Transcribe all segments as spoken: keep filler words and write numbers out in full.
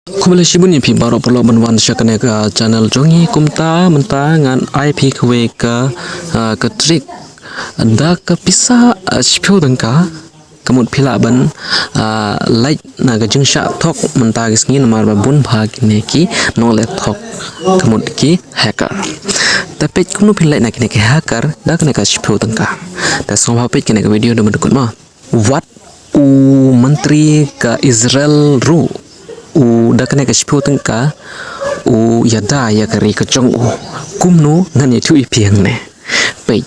Khublei shibun ïa phi baroh paralok ban wan sha kane ka channel jong ngi. Kumta mynta ngan ai phi kawei ka, ah, ka trick. Da ka pisa, ah, shiphew tyngka, ka mut phi lah ban, ah, lait na ka jingshah thok mynta ki sngi namar ba bun bha kine ki nongleh thok, ka mut ki hacker. Te peit kumno phin lait na kine ki hacker da kane ka shiphew tyngka. Te sngewbha peit kane ka video haduh ban kut mo. Wat u myntri ka Israel ruh u da kane ka shiphew tyngka u ïada ïa ka ri ka jong u. Kumno? Ngan ïathuh ïa phi hangne. Peit,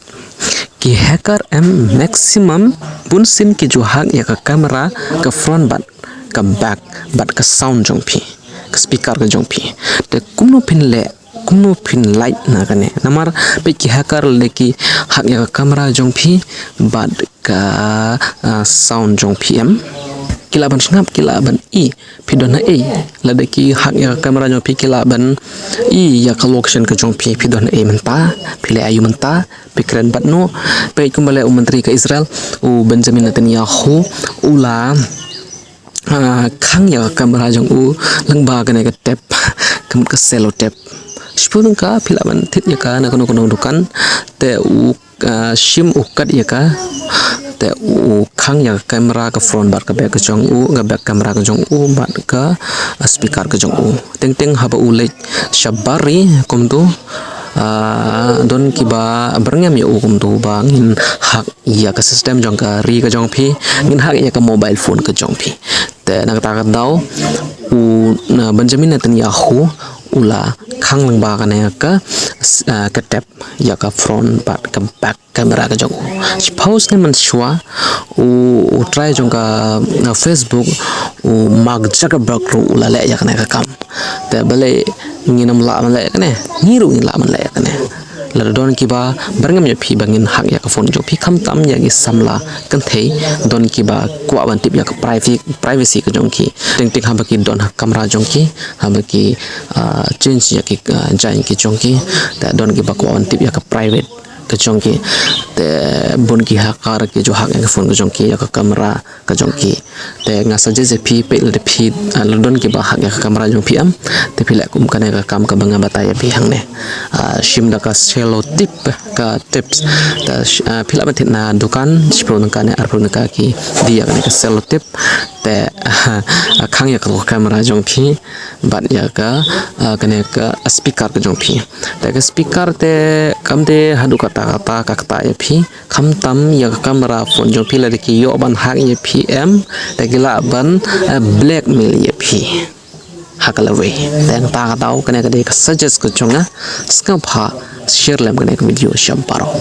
ki hacker em maximum bunsien ki ju hack ïa ka camera, ka front bad ka back bad ka sound jong phi, ka speaker ka jong phi. Te kumno phin leh, kumno phin lait na kane? Namar peit, ki hacker lada ki hack ïa ka camera jong phi bad ka, ah, sound jong phi em, ki lah ban sngap, ki lah ban i phi don ha ei. Lada ki hack ïa ka camera jong phi, ki lah ban i ïa ka location ka jong phi, phi don ha ei mynta, phi leh aïu mynta, phi kren bad no. Peit kumba leh u myntri ka Israel, u Benjamin Netanyahu, u la, ah, khang ïa ka camera jong u lyngba kane ka tape, ka mut ka sellotape. Shiphew tyngka, phi lah ban thied ïa ka na kano kano dukan. Te u, ah, shim, u kat ïa ka. Te u khang ïa ka camera, ka front bad ka back ka jong u, ka back camera ka jong u bad ka, ah, speaker ka jong u. Teng teng haba u leit shabar ri kumto, ah, don kiba byrngem ïa u kumto ba ngin hack ïa ka system jong ka ri ka jong phi, ngin hack ïa ka mobile phone ka jong phi. Te na kata ka daw u, na, Benjamin Netanyahu u la khang lyngba kane ka, ah, ka tape ïa ka front bad ka back camera ka jong u. Shiphew snem mynshuwa u, u trai jong ka, ah, Facebook, u Mark Zuckerberg ruh u la leh ïa kane ka kam. Te balei ngin ym lah ban leh ïa kane? Ngi ruh ngin lah ban leh ïa kane. Lada don kiba byrngem ïa phi ba ngin hack ïa ka phone jong phi, khamtam ïa ki samla kynthei, don kiba kwah ban tip ïa ka privacy, privacy ka jong ki. Teng teng haba ki don ha camera jong ki, haba ki, ah, change ïa ki, ah, jaiñ ki jong ki, te don kiba kwah ban tip ïa ka private ka jong ki. Te bun ki hacker ki ju hack ïa ka phone ka jong ki, ïa ka camera ka jong ki. Te nga suggest ïa phi, peit lada phi, ah, lada don kiba hack ïa ka camera jong phi em, te phi leh kum kane ka kam kaba nga batai ïa phi hangne. Ah, shim da ka sellotape, ka tapes. Te sh-, ah, phi lah ban thied na dukan, shiphew tyngka ne arphew tyngka ki die ïa kane ka sellotape. Te, ah, khang ïa ka camera jong phi bad ïa ka, ah, kane ka speaker ka jong phi. Te ka speaker te kam dei haduh katta katta ka ktah ïa phi. Khamtam ïa ka camera phone jong phi, lada ki ïoh ban hack ïa phi em, te ki lah ban, eh, blackmail ïa phi ha ka lawei. Te nangta ka daw kane ka dei ka suggest ka jong nga. Sngewbha share lem kane ka video sha baroh.